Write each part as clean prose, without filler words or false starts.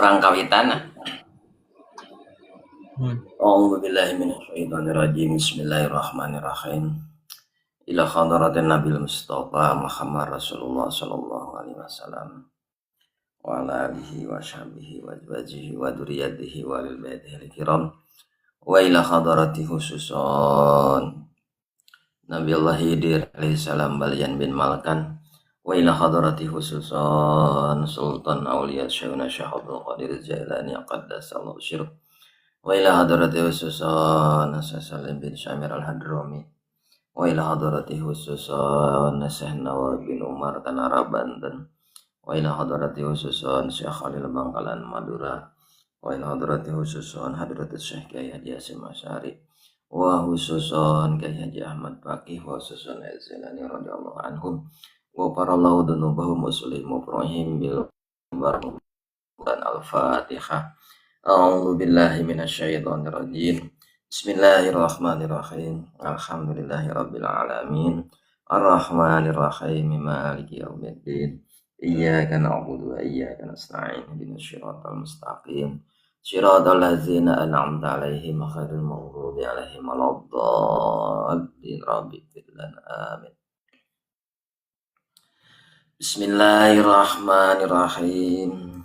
Urang kawitana. A'udzu billahi minasyaitonir rajim. Bismillahirrahmanirrahim. Ila hadratin Nabil Mustafa Muhammad Rasulullah sallallahu alaihi wasallam wa ala alihi wa sahbihi wa azwajihi wa dzurriyyatihi wa lil baitihi kiram wa ila hadrati khususan Nabiullah Khidir alaihi salam Balyan bin Malkan wa ila hadrati khususan Sultan Auliya Syekhuna Syekh Abdul Qadir Jailani qaddasallahu sirruh wa ila hadrati khususan Salim bin Syamir Al-Hadrami wa ila hadrati khususan Syekh Nawawi bin Umar Tanara Banten wa ila hadrati khususan Syekh Khalil Bangkalan Madura wa ila hadrati khususan Hadratus Syekh Kiai Haji Hasyim Asy'ari wa khususan Kiai Haji Ahmad Faqih wa khususan Az-Zailani radhiyallahu anhum wa parallahu dzunubahum wa sulimu ibrahim bil barakatan al-Fatihah. A'udzu billahi minasyaitonir rajim. Bismillahirrahmanirrahim. Alhamdulillahirabbil alamin. Arrahmanirrahim. Maliki yaumiddin. Iyyaka na'budu wa iyyaka nasta'in. Ihdinas siratal mustaqim. Siratal ladzina an'amta 'alaihim ghairil maghdubi 'alaihim waladdallin. Rabbi ighfir lana. Amin. Bismillahirrahmanirrahim.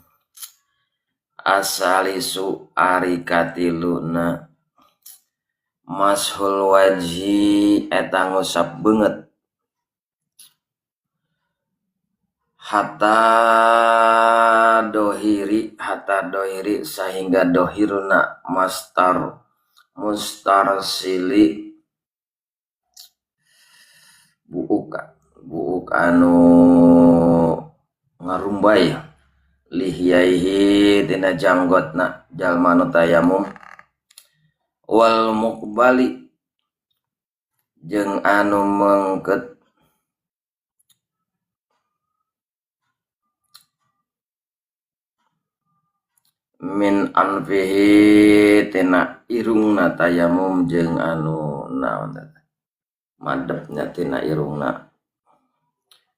Asalisu ari katiluna mashul wajhi eta ngusap beungeut hatta dohiri sehingga dohirna mastar mustarsili buuk buuk anu ngarumbay lihyaihi tina janggotna jalma nu tayamum wal muqbali jeung anu mengket min anfihi tina irungna tayamum jeung anu naon teh madepnya tina irungna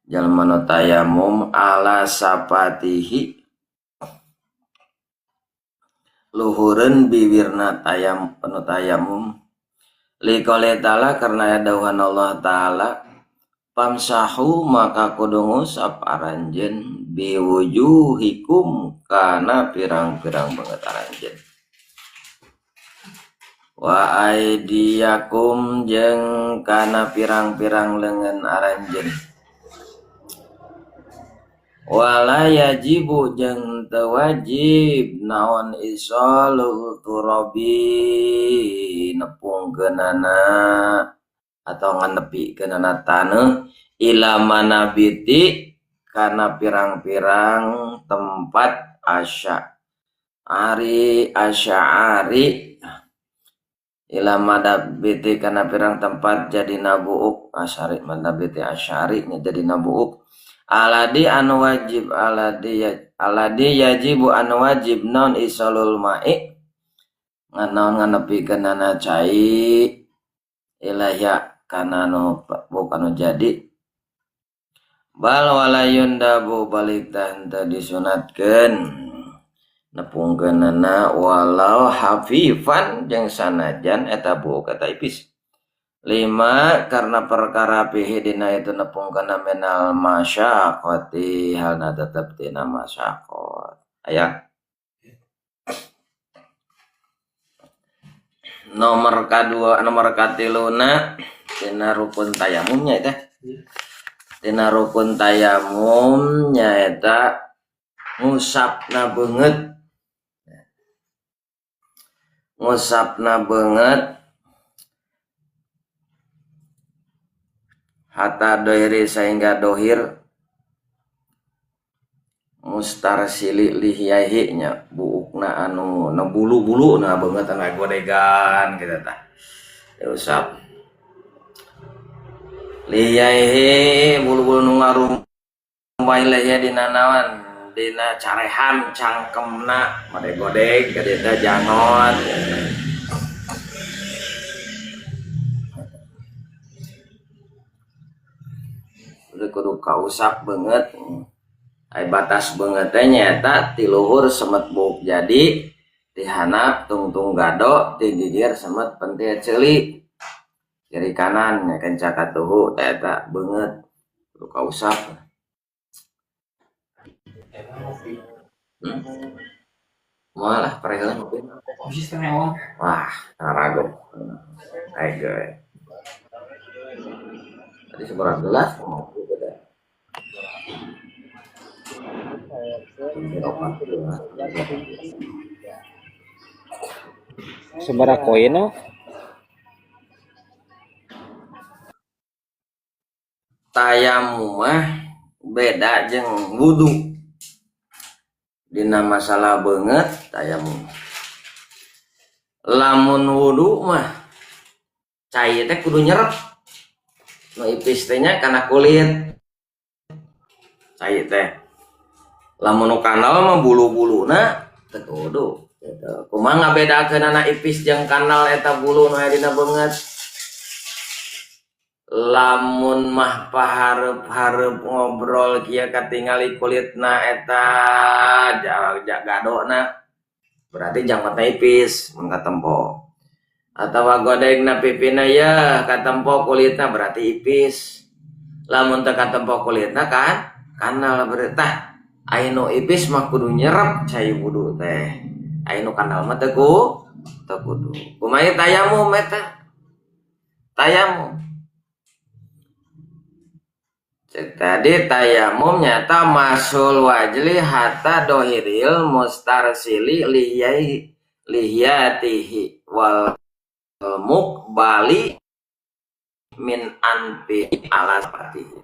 jalma nu tayamum ala sapatihi luhureun bibirna tayam nu tayamum liqouli ta'ala karena dawuhan Allah ta'ala pamsahu maka kudu ngusap aranjeun biwujuhikum kana pirang-pirang banget aranjeun wa aidiyakum jeung kana pirang-pirang leungeun aranjeun wala yajibu jeung teu wajib naon isalul turabi nepungkeunana atau nganepikeunana taneuh ila manabiti kana pirang-pirang tempat asya ari asy'ari ila manabiti kana pirang tempat jadi nabuuk asy'ari manabiti asy'ari nya jadi nabuuk aladi anu wajib aladi yajibu anu wajib non isalul ma'i nganaon nganepikeunana cai ilahya kana nu bukan nu jadi bal walayun dabu balik tah henteu disunatkeun nepungkeunana walau hafifan jeung sanajan eta buuk eta ipis lima karena perkara pihi dina itu nepungkeunna minal masyaqati halna tetep tina masyaqat aya nomor kadua nomor katiluna tina rukun tayamumnya eta tina rukun tayamum nyaeta ngusapna beungeut hatta dohiri sehingga dohir mustarsili lihyaihi nya buukna anu na bulu-bulu na beungeut anu godegan kitu tah diusap lihyaihi bulu-bulu nu ngarumbay lehya dina naon dina carehan cangkemna godeg-godeg ka dieu teh jangot udah kudu kausap banget. Ai batas beungeut teh nyaeta ti luhur semet buuk jadi, ti handap tungtung gado, ti gigir semet pentil ceuli. Kiri kanan nya kenca katuhu teh eta beungeut kudu kausap. Moal lah pare heula ngopi. Wah, ngaragok. Aing ge. Tadi sabaraha gelas ngopi teh. Sabaraha koin oh? Tayamum mah beda jeung wudu. Dina masalah beungeut tayamum. Lamun wudu mah cai teh kudu nyerep. Nu ipis teh nya kana kulit. Cai teh. Lamun nu kanal mah bulu-buluna teu kudu gitu. Kumaha ngabedakeunana ipis jeung kanal eta bulu nu aya dina beungeut? Lamun mah pahareup-hareup ngobrol kieu katingali kulitna eta gadona berarti janggotna ipis mun katempo. Atawa godegna pipina yeuh katempo kulitna berarti ipis. Lamun teu katempo kulitna kan kanal berarti tah aya nu ipis mah kudu nyerep cai wudu teh. Aya nu kanal mah teu kudu. Kumaha tayamum eta? Tayamum. Tadi tayamum nyata masul wajli hatta dohiril mustarsili lihiyatihi wal mukbali min anfi alas patihi.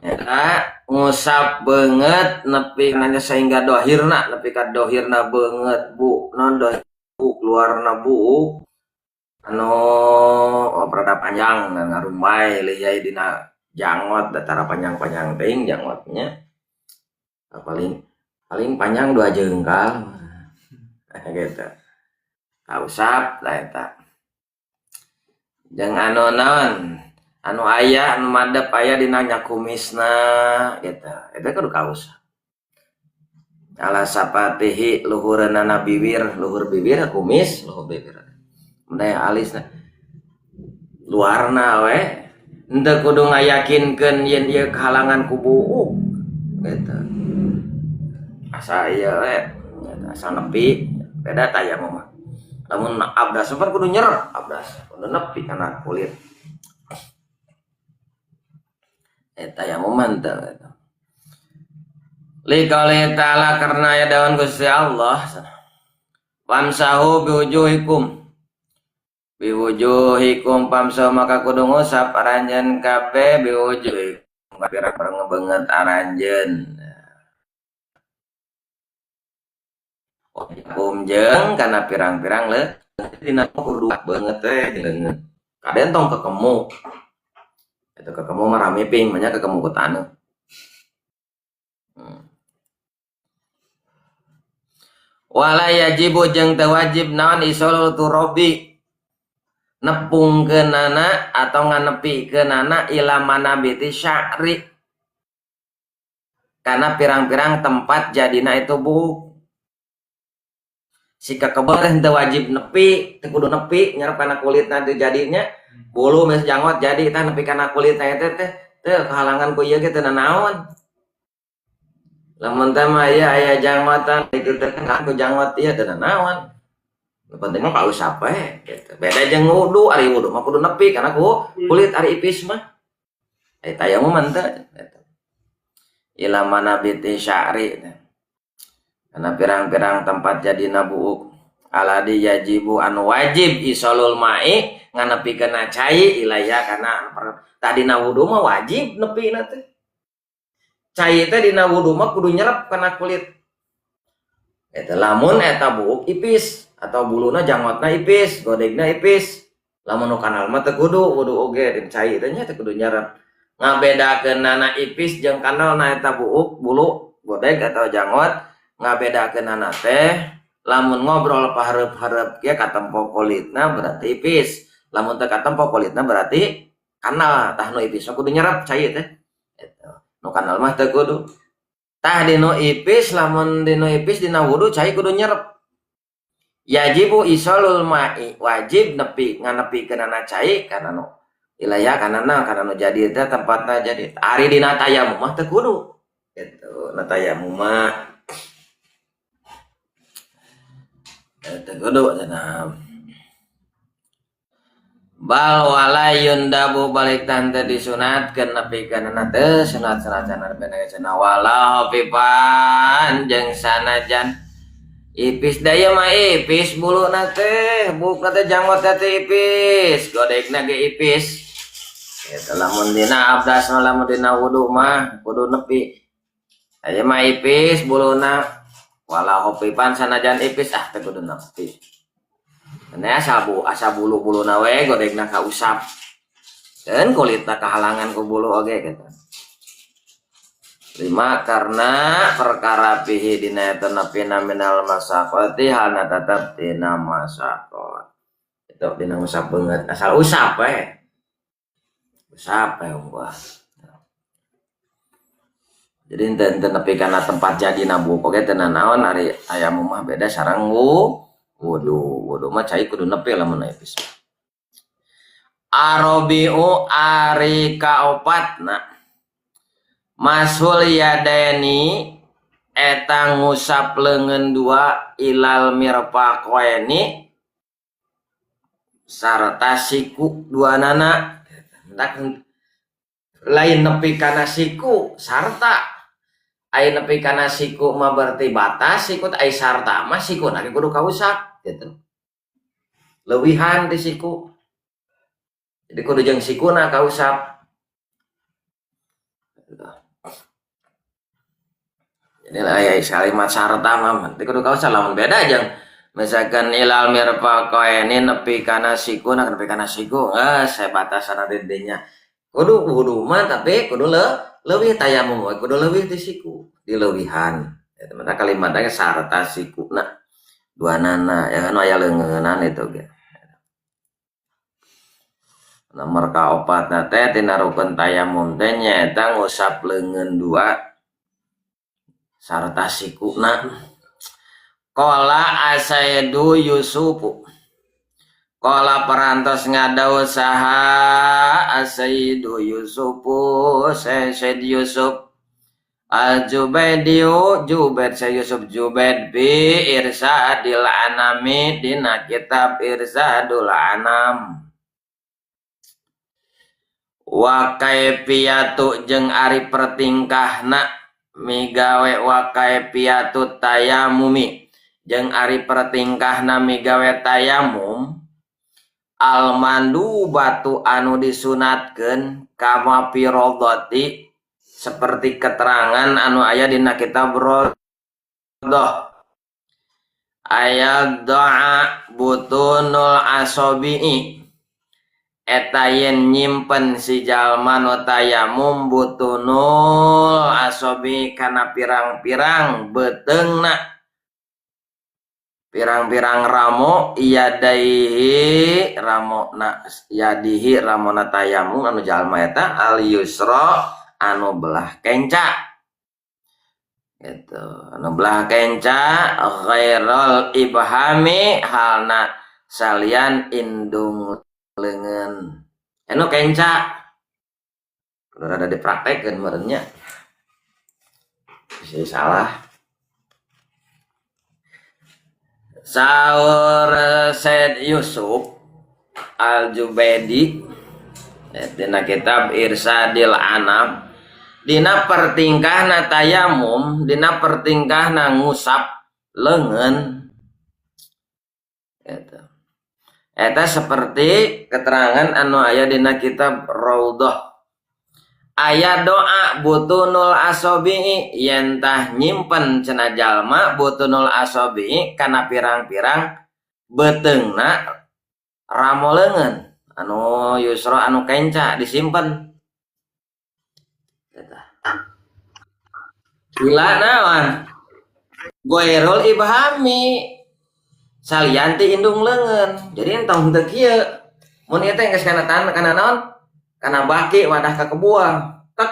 Nyata ngusap beungeut nepi nanya sehingga dohirna nepi ka dohirna beungeut bu non dohir bu keluarna bu anu rada panjang ngarumbay lihiyai dina janggot datara panjang-panjang teuing janggotnya paling panjang 2 jengkal gitu kausap lah eta jeung anu naon anu aya anu madep aya dina nyakumisna gitu eta kudu kausap ala sapatihi luhureunana bibir luhur bibir kumis luhur bibir mun alisna luarna we henteu kudu ngayakinkeun yen ieu kahalangan ku buuk gitu asa ieu we asa nepi beda tayamum mah lamun abdas pan kudu nyerep abdas kudu nepi kana kulit eta tayamum mah henteu eta liqauli ta'ala karena aya daun Gusti Allah wamsahu biwujuhikum biwujuhikum pamsahu maka kudu ngusap aranjeun kabeh biwujuhikum pirang-pirang beungeut aranjeun kum jeung kana pirang-pirang le dina kudu beungeut teh leungeun kaden tong kekemu eta kekemu mah rame ping banyak kekemu ku taneuh. Wala yajibu jeung teu wajib naon isolul turabi nepungkeunana atau nganepikeunana ila manabiti sya'ri karena pirang-pirang tempat jadina itu buuk si kakebel teh henteu wajib nepi teu kudu nepi nyerep kana kulitna teu jadinya bulu mes janggot jadi tah nepi kana kulitna eta teh teu kahalangan ku ieu ge teu nanaon lamun teh mah ieu aya janggotan kitu teh kan ku janggot ieu teu nanaon. Penting mah kausap we gitu. Beda jeung wudu, ari wudu mah kudu nepi kana ku kulit ari ipis mah. Ari tayamum mah henteu gitu. Ila manabiti sya'ri. Kana pirang-pirang tempat jadina buuk. Aladi yajibu anu wajib isolul ma'i nganepikeunna cai ilaya kana tadina wudu mah wajib nepina teh. Cai teh dina wudu mah kudu nyerep kana kulit. Eta lamun eta buuk ipis atau buluna janggotna ipis, godegna ipis. Lamun nu kanal mah teu kudu wudu oge jeung cai teh nya teu kudu nyerep. Ngabedakeunana ipis jeung kanalna eta buuk, bulu, godeg atau janggot, ngabedakeunana teh lamun ngobrol pahareup-hareup ge katempo kulitna berarti ipis. Lamun teu katempo kulitna berarti kanal. Tah nu ipis mah kudu nyerep cai teh. Eta. Nu kanal mah teu kudu. Tah dinu ipis lamun dinu ipis dina wudu cai kudu nyerep. Yajibu isolul ma'i wajib nepi nganepikeunana cai kana nu ilaya kana na kana nu jadi teh tempatna jadi. Ari dina tayamum mah teu kudu. Gitu, na tayamum mah teu kudu cenah. Bal wala yundabu balik tante disunatkeun nepikeunana teu sunat-sunat cenah cenah wala hafifan jeung sanajan ipis da ieu mah ipis buluna teh bukna teh janggotna teh ipis godegna ge ipis eta lamun dina abdas mah lamun dina wudu mah kudu nepi aya mah ipis buluna wala hafifan sanajan ipis ah teu kudu nepi. Nah, asal bulu-buluna we godegna kausap. Dan kulitna kahalangan ku bulu oge gitu. 5 karena perkara pihi dina eta nepina minal masaqati halna tetep dina masaqat. Itu dina usap beungeut asal usap we. Usap we unggah. Jadi henteu nepi kana tempat jadina buuk oge teu nanaon ari aya mah beda sareng wudu. Wudu mah cai kudu nepi lamun ipis. Arabiu ari kaopatna masul yadaini eta ngusap leungeun dua ilal mirfaqaini sarta siku duanana. Lain nepi kana siku sarta aya nepi kana siku mah berarti batas siku ai sarta mah siku na kudu kausap gitu. Leuwihan di siku. Jadi kudu jeung sikuna kausap. Jadi lah aya kalimat sarta mah kudu kausap lamun beda jeung misalkan ilal mirfaqaini nepi kana siku na nepi kana siku geus saya batasan dinya. Kudu wudu mah tapi kudu leuwih tayamum we kudu leuwih di siku dileuwihan. Ya teman kalimatna sarta sikuna duanana ya kan aya leungeunan itu ge. Nomor kaopatna teh tina rukun tayamum teh nyaeta ngusap leungeun dua sarta sikuna. Qala asaidu Yusufu Qala parantos ngadau saha asaidu Yusufu Sayyid Yusuf Al-Jubaidiu Jubaid Sayyid Yusuf Jubaid bi Irsadil Anami dina kitab Irsadul Anam. Wa kaifiyatu jeung ari pertingkahna migawe wa kaifiyatu tayamumi jeung ari pertingkahna migawe tayamum al-mandu batu anu disunatkeun kama fi radhati seperti keterangan anu aya dina kitab Radhah ayat doa butunul asobi'i eta yen nyimpen si jalma nu tayamum butunul asobi kana pirang-pirang beuteungna pirang-pirang ramo yadaihi ramona yadihi ramona tayamum anu jalma eta al yusra anu belah kenca gitu anu belah kenca ghairul ibhami halna salian indung leungeun anu kenca kudu rada dipraktekeun meureun nya bisa salah. Saur Said Yusuf Al-Jubaidi dina kitab Irsadil Anam dina pertingkahna tayamum dina pertingkahna ngusap leungeun eta eta seperti keterangan anu aya dina kitab Raudhah aya doa butunul asobi yen tah nyimpen cenah jalma butunul asobi kana pirang-pirang beuteungna ramo leungeun anu yusra anu kenca disimpen eta ila naon goirul ibhami salian ti indung leungeun jadi entong teu kieu mun ieu teh geus kana tanah kana naon kana baki wadah ka kebuang tek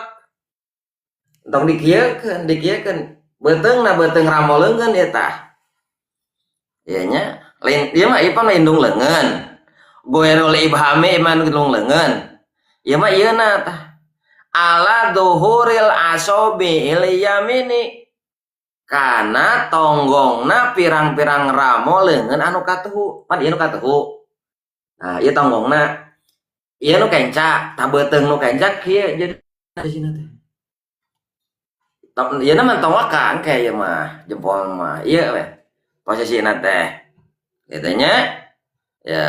Entong dikieukeun, dikieukeun. Beuteungna beuteung ramo leungeun ieu tah. Ieu nya, lain ieu mah ieu pan indung leungeun. Goerul ibhami iman indung leungeun. Ieu mah ieuna tah. Ala duhuril asobi il yamini. Kana tonggongna pirang-pirang ramo leungeun anu katuhu. Pan ieu nu katuhu. Nah, ieu tonggongna. Ieu nu kenca, tah beuteung nu kenca kieu jadi di teh. Ieu mah tong waka engke ieu mah, jempol mah. Ieu we posisina teh. Kitu nya. Ya,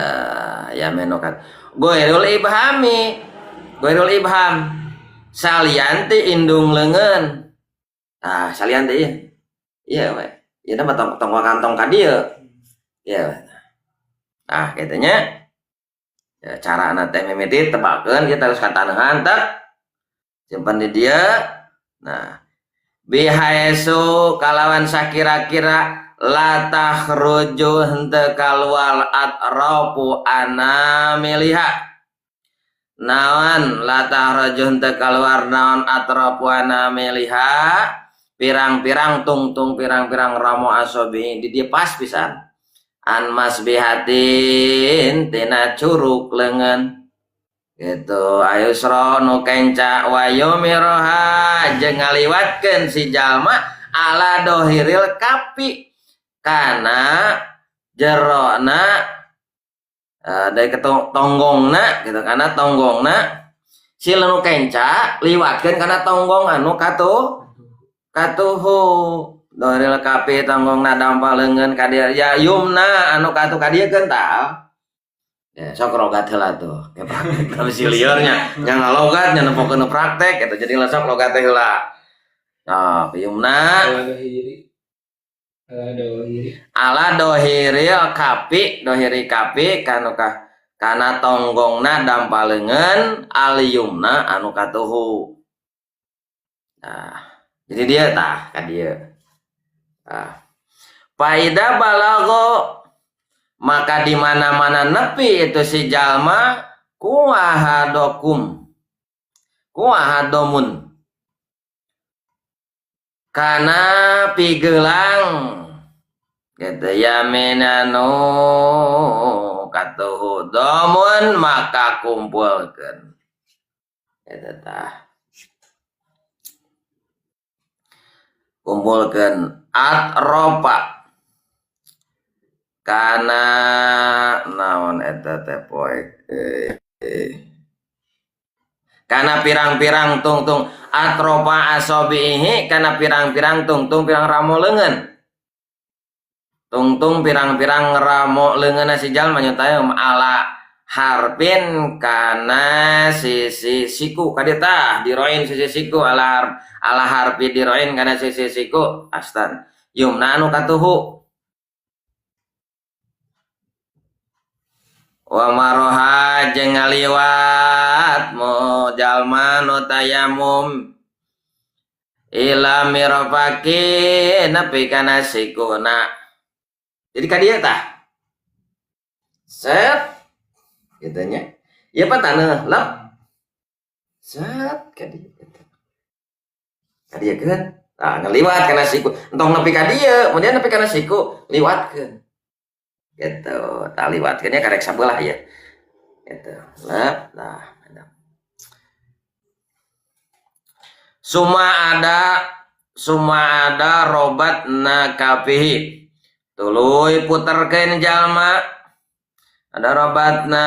ya menokat. Goerul ibhami. Goerul ibham. Salian ti indung leungeun. Ah, salian ti ieu. Ieu we. Ieu mah tong waka tong ka dieu. Ieu. Nah, kitu nya. Ya, carana teh mimiti tebakeun ieu terus ka taneuhan tek. Simpan di dieu. Nah, bihaesu kalawan sakira-kira la takhruju henteu kaluar atrafu anamiliha. Naon la takhruju henteu kaluar naon atrafu anamiliha, pirang-pirang tungtung pirang-pirang ramo asobi di dieu pas pisan. An masbihatin tina curuk leungeun. Gitu ayusra nu kenca wa yumiroha jeung ngaliwatkeun si jalma ala dohiril kapi kana jerona dari tonggongna gitu, kana tonggongna si nu kenca liwatkeun kana tonggong anu katuhu dohiril kapi tonggongna dampal leungeun ka dieu ya yumna anu katuh ka dieu keun tah. Ya, sok logat heula tuh. Kayak praktek tapi si liurnya nya ngalogat nya nempokeun praktek gitu. Jadi sok logat teh heula. Nah, yumna ala dohiril kapi, dohiri kapi kanu ka kana tonggongna dampal leungeun al yumna anu katuhu. Nah, jadi dia tah ka dieu. Nah, faida balago maka di mana-mana nepi itu si jalma kuahadokum kuahadomun kana pigelang gitu yaminanu katuhu domun maka kumpulkeun gitu tah kumpulkeun atropa kana naon eta teh poek kana pirang-pirang tungtung atropa asobihi kana pirang-pirang tungtung pirang ramo leungeun tungtung pirang-pirang ramo leungeun si jalma nyata ala harpin kana sisi siku ka dieu tah diroin sisi siku ala ala harpi diroin kana sisi siku astan yumna anu katuhu wa maroha jeung ngaliwat mo jalma nu tayamum ila mirfaqi nepi kana sikuna. Jadi ka dieu tah set kitu nya ieu pa taneuh lep set ka dieu ka dieu keun tah ngaliwat kana siku entong nepi ka dieu kemudian nepi kana siku liwatkeun gitu tah liwatkeunnya karek sabelah ya gitu lep nah suma ada robat na kapihi tuluy puterkeun jalma ada robat na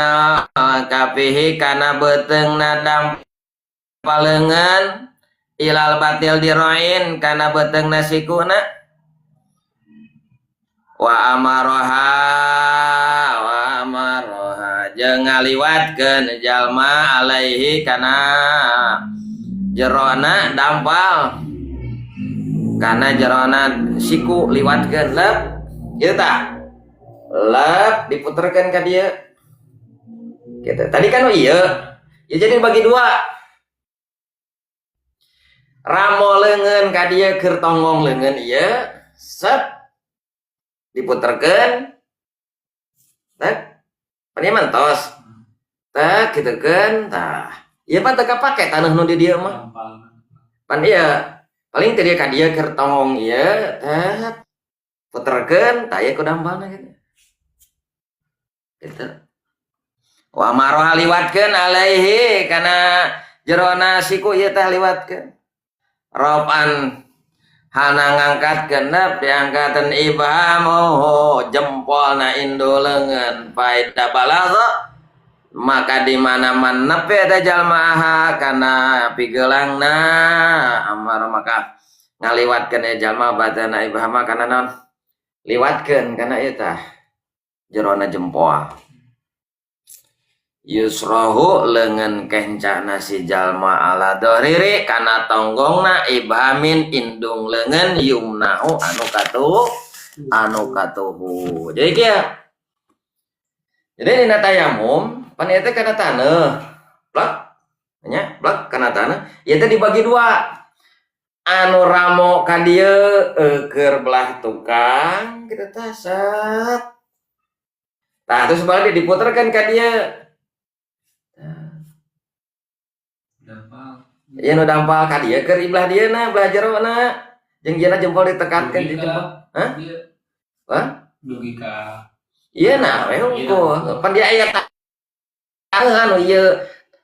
kapihi kana beuteungna dampal leungeun ilal batil diroin kana beuteungna sikuna wa amaroha jeung ngaliwatkeun jalma alaihi kana jerona dampal kana jerona siku liwatkeun lep kitu tah lep diputerkeun ka dieu kitu tadi kan ieu ya jadi bagi dua ramo leungeun ka dieu keur tonggong leungeun ieu set diputerkeun teh pan ieu mah tos teh kitukeun tah ieu mah teu kapake taneuh nu di dieu mah pan ieu Paling teh dia ka dieu keur tongong ieu teh puterkeun tah ieu ku dampalna gitu. Gitu. Wa maroha liwatkeun alaihi kana jerona siku ieu teh liwatkeun. Roban hana ngangkatkeun nep diangkatan ibhamuhu jempolna indu leungeun faida balagha maka di mana-mana nepi eta jalma kana pigeulangna amar maka ngaliwatkeun e jalma badana ibhama kana naon liwatkeun kana ieu tah jerona jempol yusrohu leungeun kencana si jalma ala dhariri kana tonggongna ibhamin indung leungeun yumnahu anu katuhu anu katuhu. Jadi kieu jadi dina tayamum pan ieu teh kana taneuh plek nya plek kana taneuh ieu teh dibagi dua anu ramo ka dieu keur belah tukang kitu tah set tah terus balik diputerkeun ka dieu Dampal. Ieu nu dampal ka dieu keur ibelah dieu na belah jerona jeung ieu jempol ditekatkeun di jempol. Hah? Hah? Dugi ka ieu na we hungkul pan dia aya taneuhan nu ieu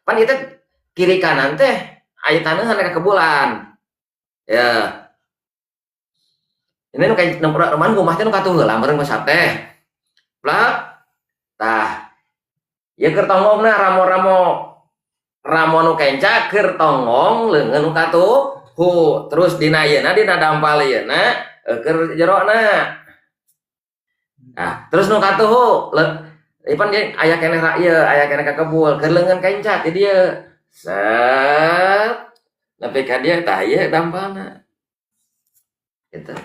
pan ieu teh kiri kanan teh aya taneuhan ka kebulan ya ini nu ka nu rumahan rumah teh nu katuh heula meureun ngusap teh plak tah ieu keur tonggongna ramo-ramo ramo nu kenca keur tonggong leungeun nu katuhu terus dina ieuna dina dampal ieuna keur jerona nah terus nu katuhu ipan ge aya keneh ra ieu aya keneh ka kebul keur leungeun kenca ti dieu set nepi ka dieu tah ieu dampalna gitu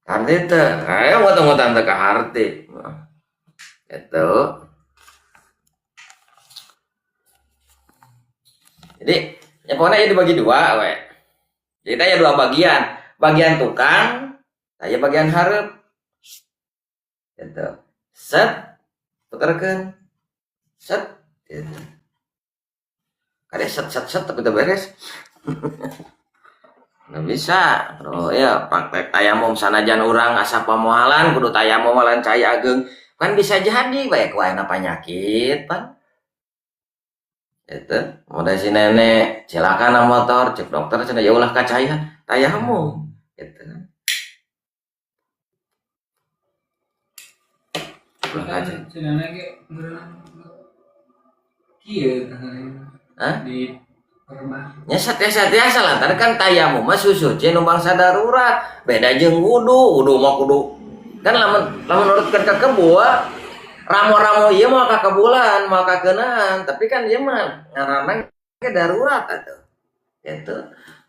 harti teh aya ngut-ngutan teh ka harti gitu. Jadi ya pokoknya ieu dibagi dua we. Jadi teh aya dua bagian, bagian tukang, aya bagian hareup. Gitu. Set puterkeun. Set gitu. Kade set set set tapi teu beres. Nggak bisa. Bro, ya praktek tayamum sanajan urang asa pamohalan kudu tayamum lain cai ageung. Kan bisa jadi bae ku ayeuna panyakit pan. Gitu. Modal si nenek silakan motor cek dokter cenah ya ulah kacaya tayamum gitu. Ulah kaca. Si nenek ge meureun kieu tanganna. Hah? Di perban. Nya satiasa-tiasa lantaran kan tayamum mah susuci nu bangsa darurat. Beda jeung wudu, wudu mah kudu kan lamun lamun nurutkeun ka kebul ramo-ramo ieu mah ka kebulan, mah ka keunaan, tapi kan ieu mah ngaranna ge darurat atuh. Gitu.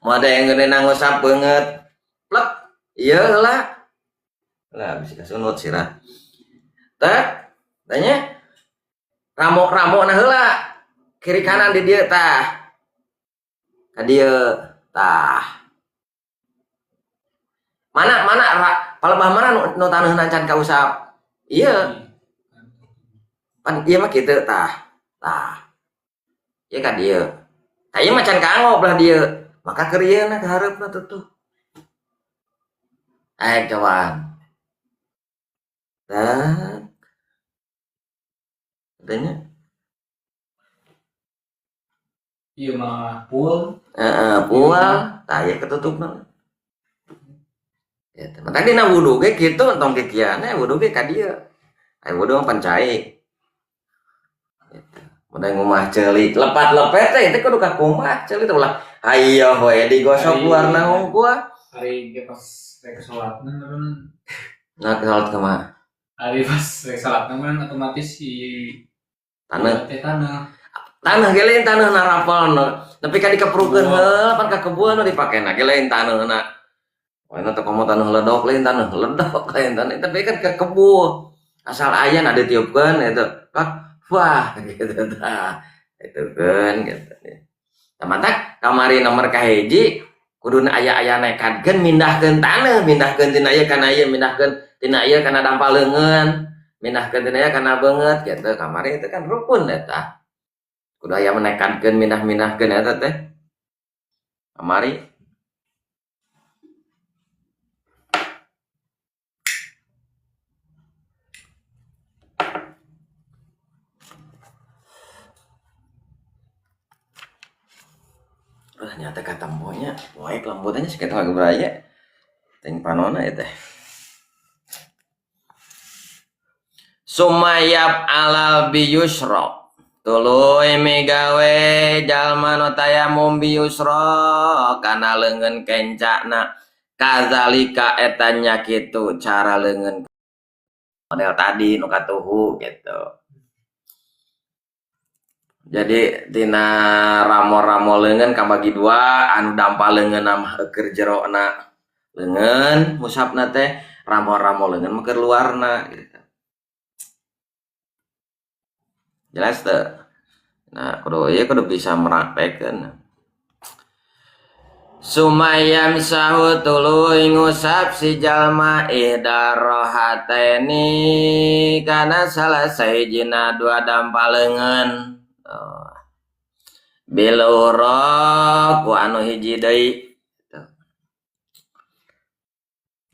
Mau ada yang gede ngusap beungeut plek ieu heula. Lah bisa kasunut sirah. Tah, tanya ramo-ramo na heula kiri kanan di dieu tah. Ka dieu tah. Mana mana palebah mana nu taneuhna can kausap? Ieu. Pan ieu mah kitu tah. Tah. Ieu ka dieu. Tah ieu mah can kaanggo belah dieu. Maka keur ieu na ka hareupna tuh. Ayo cobaan. Tah. Katanya. Ieu mah pul. Heeh, pul. Tah ieu ketutupna. Gitu. Maka dina wudu ge kitu entong kikiana wudu ge ka dieu. Aya wudu mah pan cai. Gitu. Mun ngumah ceuli lepat-lepet teh itu kudu ka kumbah ceuli teh ulah hayoh we digosok luarna hungkul. Hari ge pas rek salatna meureun. Nah, salat kumaha? Hari pas rek salatna meureun otomatis si taneuh. Teh taneuh. Taneuh ge lain taneuh narapelna. Nepi ka dikeprukeun heula pan ka kebun nu dipakena ge lain taneuhna. Wah, teh komo taneuh ledok lain taneuh ledok lain taneuh tapi kan ke kebun. Asal aya na ditiupkeun itu. Wah gitu tah. Itu kan gitu. Tah mantak kamari nomor kahiji kuduna aya-aya nekadkeun mindahkeun taneuh, mindahkeun tina ieu kana ieu, mindahkeun tina ieu kana dampal leungeun, mindahkeun tina ieu kana beungeut gitu. Kamari itu kan rukun eta. Kudu aya menekadkeun mindah-mindahkeun eta teh. Kamari. Nyata katemponya poek lembutannya sekitar beraya ting panona ya teh. Sumayab alal biyusra tuluy migawe jalma nu tayamum biyusra kana leungeun kencana kazalika eta nya kitu cara leungeun model tadi nu katuhu gitu. Jadi tina ramo-ramo leungeun kabagi dua anu dampa leungeun mah keur jerona leungeun musapna teh ramo-ramo leungeun mah keur luarna gitu. Jelas teu? Nah, kudu ieu kudu bisa meraktekeun. Sumayam sahu tuluy ngusap si jalma ihdarohataini kana salah sahijina dua dampa leungeun. Oh. Biluro ku anu hiji deui.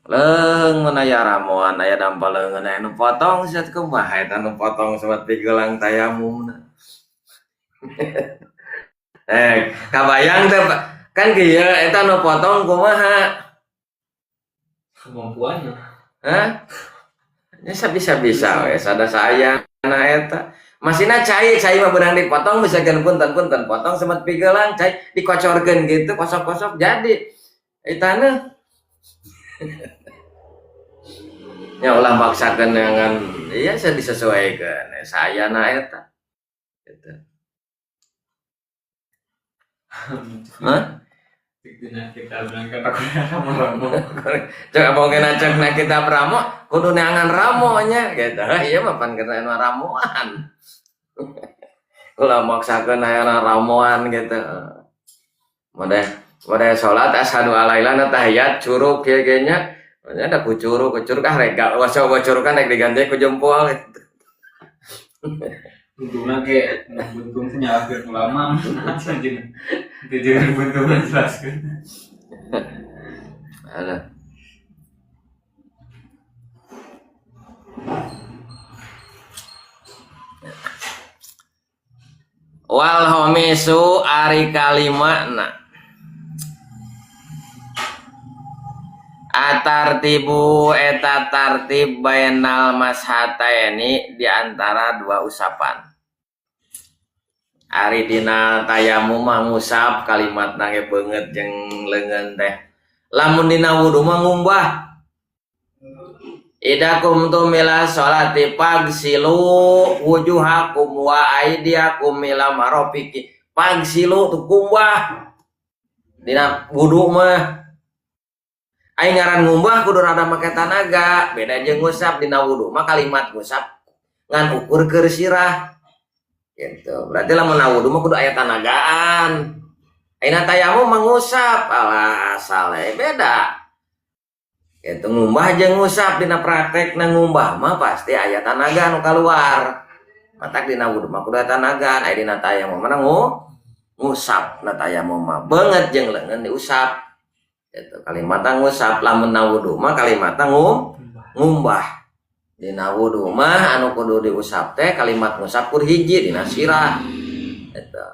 Leung mun aya ramuan aya dampa leungeun aya nu potong sia kumaha eta nu potong sobat pigelang tayamumna. Kabayang teh kan kieu eta nu potong kumaha? Kemampuannya. Hah? Nya bisa-bisa we sada sayana eta. Masina cai mah beunang dipotong bisa keun punten-punten potong semet pigelang cai dikocorkeun gitu kosok-kosok jadi. Etana ya ulah maksakeun dengan iya saya disesuaikan saya na eta gitu. Hah? Kita berangkat aku ramo. Cek abongkeun cek kitab ramo kudu neangan ramonya gitu. Iya mah pan kena ramuan. Ulah maksakeun aya ramuan gitu. Modeh salat asyhadu alla ilaha tahiyat curug kieu ge nya. Nya da ku curug ah rek wasa curukan rek diganti ku jempol gitu. Untungna ge buntung teh nyalahkeun ulama anjing. Teu jeung buntung jelaskeun. Ada. Wal homisu ari kalimana atartibu eta tartib bainal mashataini di antara dua usapan. Ari dina tayamum mah ngusap kalimatna ge beungeut jeung leungeun teh. Lamun dina wudu mah ngumbah. Ida kumtum ila sholati pagsilu wujuhakum wa aydiyakum ila marafiqi. Pagsilu tuh kumbah. Dina wudu mah aing ngaran ngumbah kudu rada make tanaga, beda jeung ngusap dina wudu mah kalimat ngusap ngan ukur keur sirah. Gitu. Berarti lamun wudu mah kudu aya tanagaan. Ayeuna tayamum mah ngusap, alah saleh beda. Gitu ngumbah jeung ngusap dina praktekna ngumbah mah pasti aya tanaga nu kaluar. Matak dina wudu mah kudu aya tanagaan, aya dina tayamum mah ngusap na tayamum mah beungeut jeung leungeun diusap. Gitu kalimatna ngusap, lamun na wudu mah kalimatna ngumbah. Dina wudu mah anu kudu diusap teh kalimat ngusap kur hiji dina sirah. Gitu.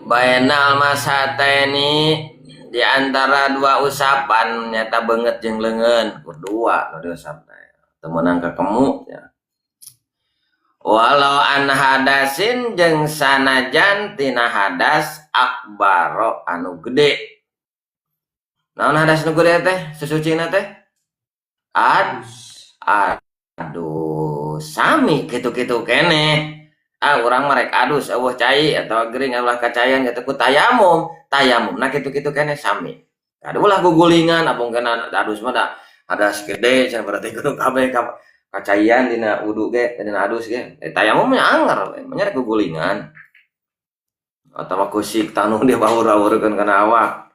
Bainal masataini di antara dua usapan nyata beungeut jeung leungeun kur dua nu diusap teh. Teu meunang kakemu ya. Walau an hadasin jeung sanajan tina hadas akbaro anu gede. Naon hadas nu gede teh? Sesucina teh? Aduh, sami kitu-kitu keneh. Ah urang mah rek adus eueuh cai atawa gering ulah kacayan kitu ku tayamum. Tayamumna kitu-kitu keneh sami. Aduh ulah gugulingan abongkeun adus mah da hadas gede cenah berarti kudu kabeh kacaian dina wudu ge dina adus ge tayamum nya anger we nya rek gugulingan atawa kusik tanu dia baur-baurkeun kana awak.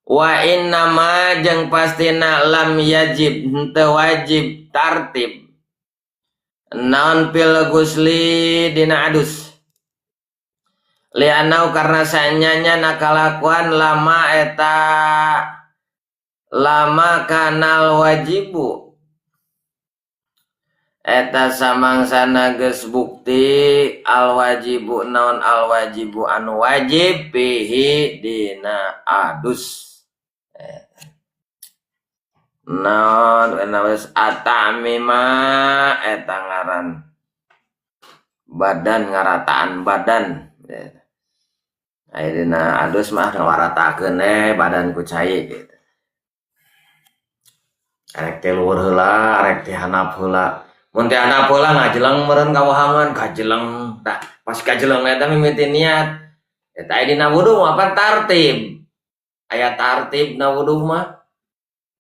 Wa innama jeung pastina lam yajib henteu wajib tartib naon fil gusli dina adus lianau karena sanyanya nakalakuan lama eta Lama kanal wajibu eta samangsana geus bukti al wajibu naon al wajibu anu wajib fihi dina adus. Naon wis atamima eta ngaran badan ngarataan badan. Aya dina adus mah ngawaratakeun badan ku cai gitu. Arek teh luhur heula, arek teh handap heula. Mun teh handap heula ngajeleng meureun ka wahangan, kajeleng. Tah, pas kajeleng eta mimiti niat. Eta aya dina wudu mah pan tartib. Aya tartib na wudu mah.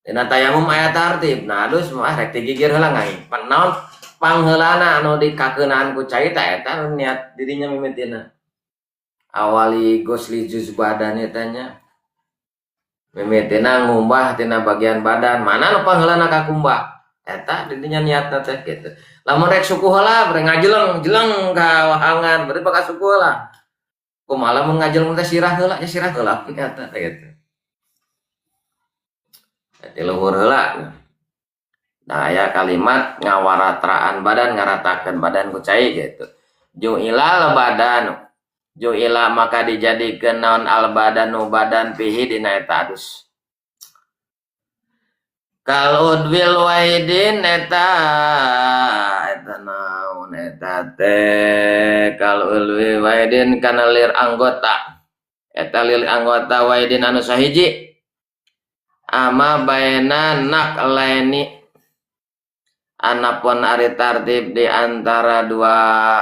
Dina tayamum aya tartib. Nah, adus mah rek teh gigir heula ngaing. Pan naon pangheulana anu dikakeunaan ku cai tah eta niat dirinya mimitina. Awali gosli juz badan eta nya. Mimitina ngumbah tina bagian badan, mana nu pangheulana kakumbah eta didinya niatna teh gitu. Lamun rek suku heula rek ngajeleng jeleng ka wahangan berarti bakal suku heula. Kumaha lamun ngajeleng teh sirah heula nya sirah heula niatna teh gitu. Eta luhur heula. Nah aya kalimat ngawaratraan badan ngaratakeun badan ku cai gitu. Ju'ilal badan ju'ila maka dijadikeun naon al badanu badan fihi dina eta adus. Kal udwil wahidin eta eta naon eta teh kal udwil wahidin kana lir anggota. Eta lir anggota wahidin anu sahiji. Ama baina nak laini anapun ari tartib di antara dua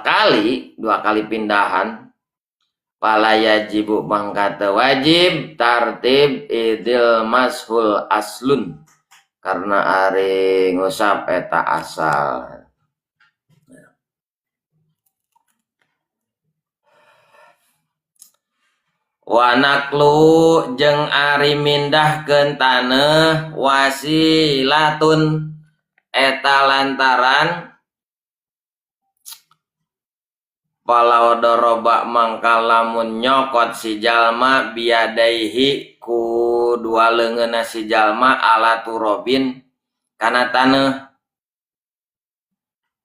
kali pindahan pala yajibu mangka teu wajib tartib idil mashul aslun karena ari ngusap eta asal. Wa naqlu jeung ari mindahkeun taneuh wasilatun eta lantaran walau doroba mangka lamun nyokot si jalma biadaihi ku dua leungeunna si jalma ala turobin kana taneuh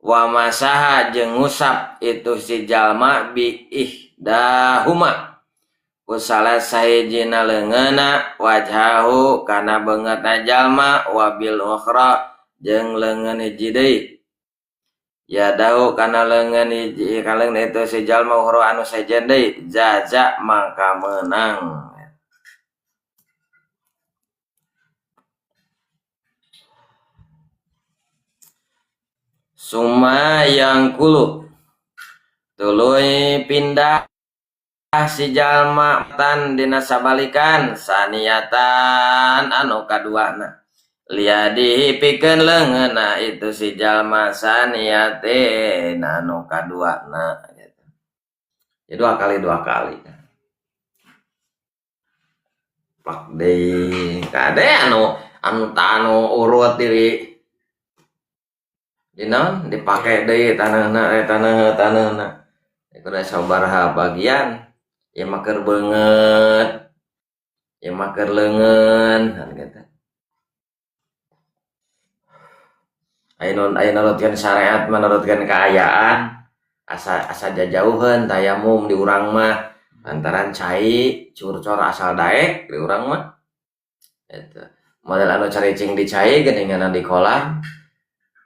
wa masaha jeung ngusap itu si jalma bi ihdahuma ku salah sahijina leungeunna wajhahu kana beungeutna jalma wa bil ukhra jeung leungeun hiji deui ya dahu kana leungeun hiji kaleng itu si jalma ukhra anu sejen deui jaja mangka meunang. Suma yang kulu tuluy pindah si jalma tan dina sabalikan saniatan anu kaduana liadihi pikeun leungeunna itu si jalma saniatin anu kaduana gitu. Ya dua kali plak deui kade anu anu urut diri dina dipake deui taneuhna taneuhna ieu da sabaraha bagian ieu mah keur beungeut ieu mah keur leungeun kan gitu. Ayo nurutkeun syariat menurutkeun kaayaan asa jajauheun tayamum di urang mah lantaran cai curcor asal daek di urang mah eta model anu caricing di cai geuningan di kolam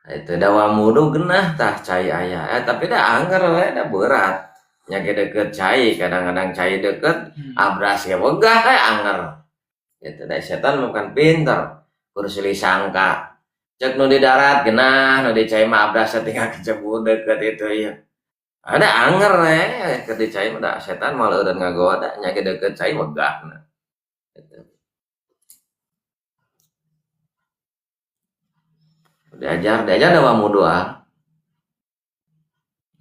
itu dawa wudu geunah tah cai aya tapi da angger we da berat nya ge deukeut cai kadang-kadang cai deukeut abras ge wegah we angger gitu da setan bukan pinter kursi sangka cek nu di darat genah nu di cai mah abras tinggal kecebur deukeut itu ieu ada anger we keur di cai mah da setan moal eureun ngagoda nya ge deukeut cai wegah gitu. Diajar dawa wudu ah.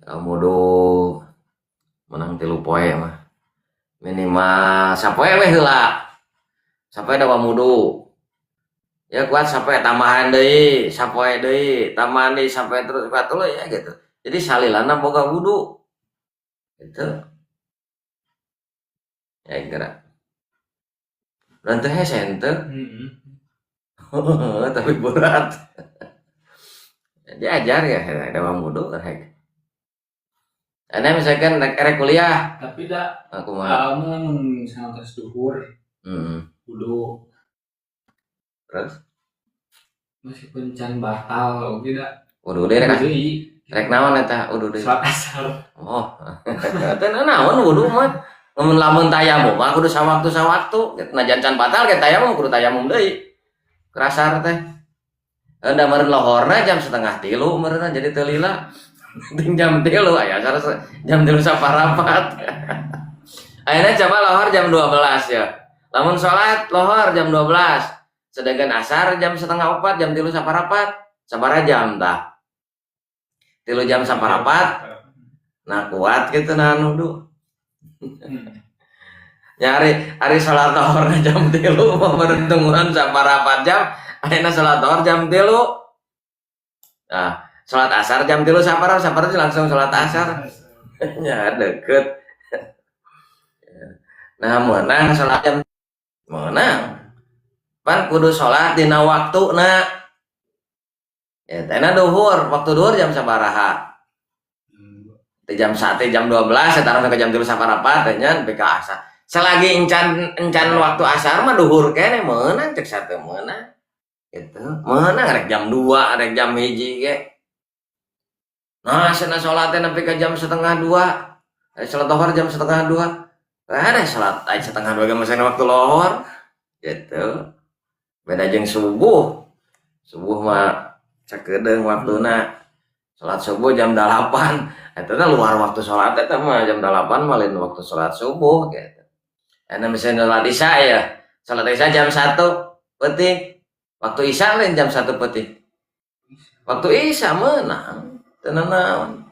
Dawa wudu menang 3 poe mah. Minimal sapoe we heula. Sapoe dawa wudu. Ya kuat sapoe tambahan deui, sapoe deui, tambahan deui sapoe terus kuat tuluy ya gitu. Jadi salilana boga wudu. Gitu. Ya gerak. Dan teh hese teu. Tapi berat. Diajar ya, ada mah wudu rek. Ada misalkan rek kuliah. Tapi da aku mah lamun misalnya tos duhur. Wudu. Terus meskipun can batal oge da. Wudu deui rek. Rek naon eta wudu deui? Salat asar. Oh. Teh naon wudu mah? Lamun lamun tayamum mah kudu sawaktu-sawaktu. Najan can batal ge tayamum kudu tayamum deui. Kerasar teh. Da meureun lohorna jam 2:30 meureunna jadi teu lila. Ting jam 3 aya asar jam 3 saparapat. Ayeuna coba lohor jam 12 ya. Lamun salat lohor jam 12. Sedangkan asar jam 3:30 jam 3 saparapat. Sabaraha jam tah? 3 jam saparapat. Nah kuat gitu nah nudu. Nyari ari salat lohor jam 3 meureun tungguan saparapat jam. Ayeuna salat lohor jam 3. Nah, salat asar jam 3 saparapat langsung salat asar. Nya deket. Nah, meunang salat jam meunang. Pan kudu salat dina waktuna. Ya teh duhur, waktu duhur jam sabaraha? Teh jam 1, jam 12, eta sampai jam 3 saparapat teh nya nepi ka asar. Selagi encan waktu asar mah duhur keneh meunang cek sate meunang. Gitu. Meunang rek jam 2, rek jam 1 ge. Nah, cenah salat teh nepi ka jam 1:30. Salat lohor jam 1:30. Ada salat aya 1:30 ge masih waktu lohor. Gitu. Beda jeung subuh. Subuh mah cakedeung waktuna. Salat subuh jam 8. Eta teh luar waktu salat eta mah jam 8 mah lain waktu salat subuh gitu. Eta misalnya salat isya ya. Salat isya jam 1 peuting. Waktu isya lain jam 1 peuting. Waktu isya meunang. Teu naon.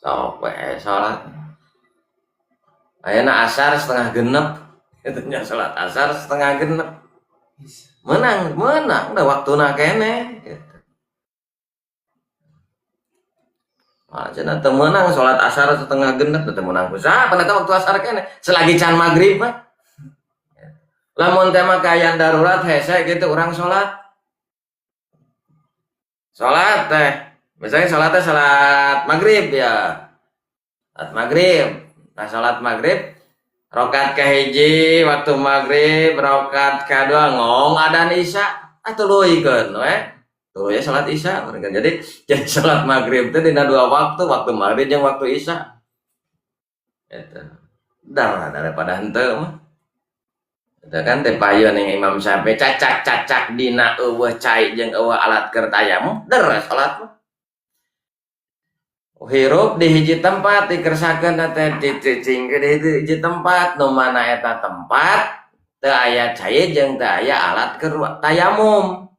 Sok we salat. Ayeuna asar 5:30. Itu nya salat asar 5:30. Menang da waktuna keneh gitu. Ah cenah teu meunang salat asar 5:30 teu meunang ku saha eta waktu asar keneh selagi can magrib mah. Lamun teh mah kaayaan darurat hese gitu urang salat. Salat teh misalnya salat teh salat magrib ya. Salat magrib. Nah salat magrib rokat kahiji waktu maghrib, rokat kadua ngong adan isya, ah tuluikeun we. Tuluy salat isya jadi salat maghrib teh dina dua waktu, waktu maghrib jeung waktu isya. Eta. Dah daripada henteu mah. Eta kan teh payun yang Imam Syafi'i cacak-cacak dina eueuh cai jeung eueuh alat keur tayamum, deres salat mah. Hirup di hiji tempat dikersakeun teh dicicing di hiji tempat nu mana eta tempat teu aya cai jeung teu aya alat keur tayamum.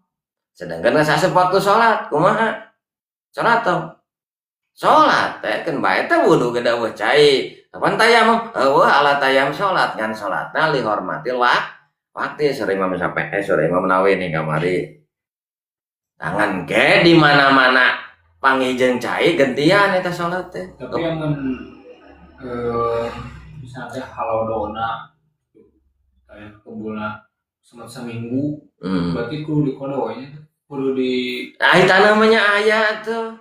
Sedangkan geus asup waktu salat kumaha? Salat tong. Salat teh keun bae teh wudu ge eueuh cai. Kapan tayamum? Eueuh alat tayamum salat ngan salatna lihormatil waktu sore Imam Syafi'i sore Imam Nawawi nih kamari. Tangan ge di mana-mana panggih jeung cai gentian eta salat teh. Tapi yang misalnya halodona kayak kebulna sempat seminggu, berarti kudu dikodonya, kudu di ah tanah namanya aya tuh.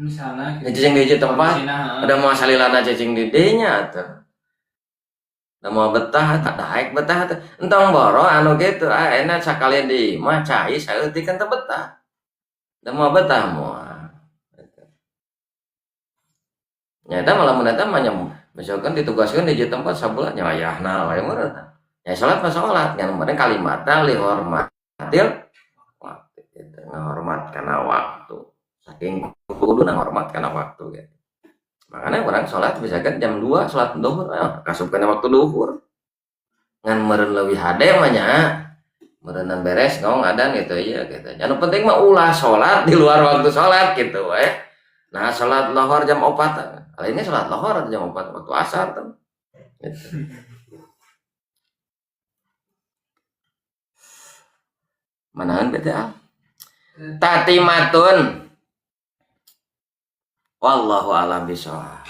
Misalnya gitu. Cicing di tempat, ada mau salilana cicing di dinya tuh. Da mau betah tak daek betah tuh. Entong boro anu gitu, ah enak sakalian di mah cai saeutik kan teu betah. Da mau betah moal. Nyata malah mun eta mah misalkan ditugaskan di tempat sabulan nya wayahna wae meureun. Ya salat mah salat, ngan penting kalimatna lihormatil waktu gitu, ngahormat kana waktu. Saking kudu ngahormat kana waktu gitu. Makanya orang salat misalkan jam 2 salat duhur, kasup kana waktu duhur. Ngan meureun leuwih hade mah nya. Meureunnan beres ngong adan gitu iya gitu. Anu penting mah ulah salat di luar waktu salat gitu we. Nah salat lohor jam 4. Kali ini salat lohor jam 4 waktu asar tuh. Gitu. Manahan BTA. Tatimatun. Wallahu a'lam bishawab.